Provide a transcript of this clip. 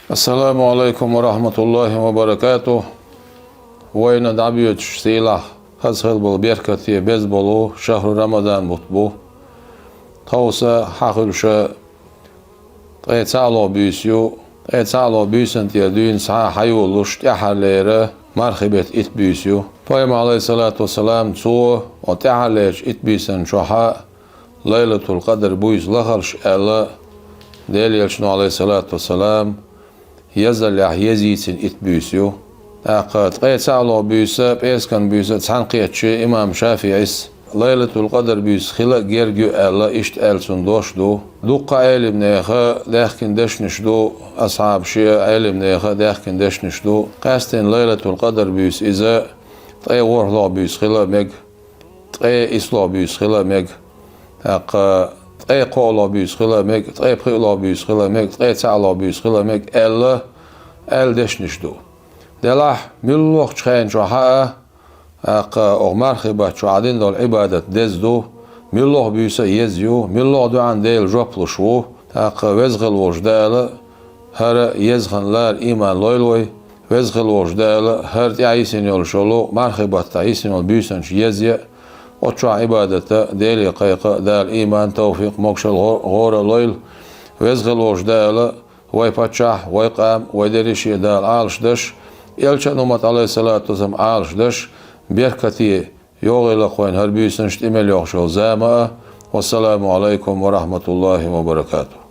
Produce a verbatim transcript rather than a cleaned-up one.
Ассаламу алайкум ва рахматуллахи ва баракатух. Вайна дӀабоьдуш сийлахь, хаза хила болу беркате беза болу шахру Рамадан бутт бу. Тховса хьахуьлуша ткъе цхьаалгӀа буьйса ю. Ткъе цхьаалгӀа буьйсанна тӀера дуьйна схьа хьайолалуш тӀаьххьарлера мархи бетта итт буьйса ю. Пайхамар, алайхиссалату вассалам, цо оцу тӀаьххьарлерчу итт буьйсанна чохь Лайлатул-Къадр буьйса лахалаш аьлла, Делан Элчано, алайхиссалату вассалам, язаллехь еза йийцина итт буьйса ю. ТӀаккха ткъе цхьаалгӀа буьйса, пӀераскан буьйса цхьаьна кхетча, имам ШафиӀис Лайлатул-Къадр буьйса хила а герга ю аьлла, иштта аьлла цуьнан дош ду. Дуккха а Ӏелимнеха даьхкина дешнаш ду, асхьабаша а, Ӏелимнеха даьхкина дешнаш ду. Къаьсттина Лайлатул-Къадр буьйса иза ткъе ворхӀалгӀа буьйса хила а мега, ткъе исслогӀа буьйса хила а мега, тӀаккха ткъе кхоалгӀа буьйса хила а мега, ткъе пхиалгӀа буьйса хила а мега, ткъе цхьаалгӀа буьйса хила а мега аьлла, аьлла дешнаш ду. Делахь, муьлххачу хенахь чохь а, тӀаккха оха мархи баттахь чохь дина долу Ӏибадат деза ду, муьлхха буьйса а еза ю, муьлхха доьӀна Дела жоп луш ву, тӀаккха Веза хила волчу Дала хӀара еза хан лара иман лойла вай, Веза хила волчу Дала хӀара тӀаьхьа йисина йолуш йолу мархи баттахь йисина йолу буьйсанаш еза а, оцу чохь Ӏибадат а, Деле кхайкха а Дала иман, тавфикъ, могушалла гӀо-, гӀора а лойла. Веза хила волчу Дала вай паччахь, вай къам, вай дерриге а Дала Ӏалаш даш, Элчан уммат, алайхиссалату вассалам, Ӏалаш даш, беркате йогӀийла вайна хӀара буьйсанаш, тӀе мел йогӀуш йолу зама а. Вассаламу алайкум ва рахматуллахи ва баракатух.